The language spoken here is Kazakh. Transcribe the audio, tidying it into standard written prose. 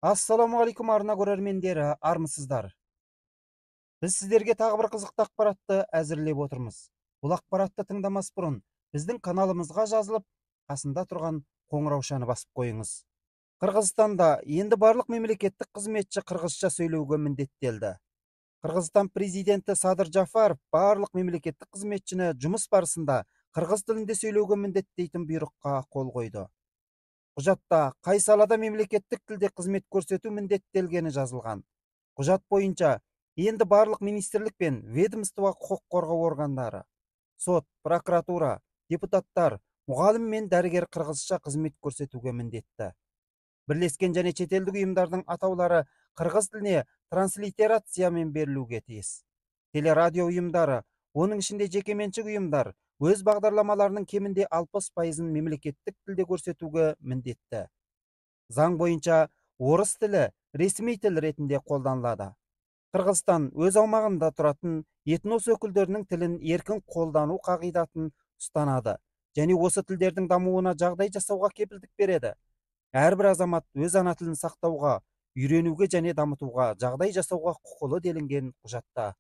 Ассалаумағалейкум, арна көрермендері, армысыздар. Біз сіздерге тағы бір қызықты ақпаратты әзірлеп отырмыз. Бұл ақпаратты тыңдамас бұрын біздің каналымызға жазылып, қасында тұрған қоңыраушаны басып қойыңыз. Қырғызстанда енді барлық мемлекеттік қызметші қырғызша сөйлеуге міндеттелді. Қырғызстан президенті Садыр Жапаров барлық мемлекеттік қызметшіні жұмыс барысында қырғыз тілінде сөйлеуге міндеттейтін бұйрыққа қол қойды. Құжатта қай салада мемлекеттік тілде қызмет көрсету міндеттелгені жазылған. Құжат бойынша енді барлық министрлік пен ведомство, құқық қорғау органдары, сот, прокуратура, депутаттар, мұғалім мен дәрігер қырғызша қызмет көрсетуге міндетті. Бірлескен және шетелдік ұйымдардың атаулары қырғыз тіліне транслитерациямен берілуге тиіс. Телерадио ұйымдары, оның ішінде жекеменшік ұйымдар, өз бағдарламаларының кемінде 60%-ын мемлекеттік тілде көрсетуге міндетті. Заң бойынша орыс тілі ресми тіл ретінде қолданылады. Қырғызстан өз аумағында тұратын этнос өкілдерінің тілін еркін қолдану қағидатын ұстанады және осы тілдердің дамуына жағдай жасауға кепілдік береді. Әрбір азамат өз ана тілін сақтауға, үйренуге және дамытуға жағдай жасауға құқылы делінген құжатта.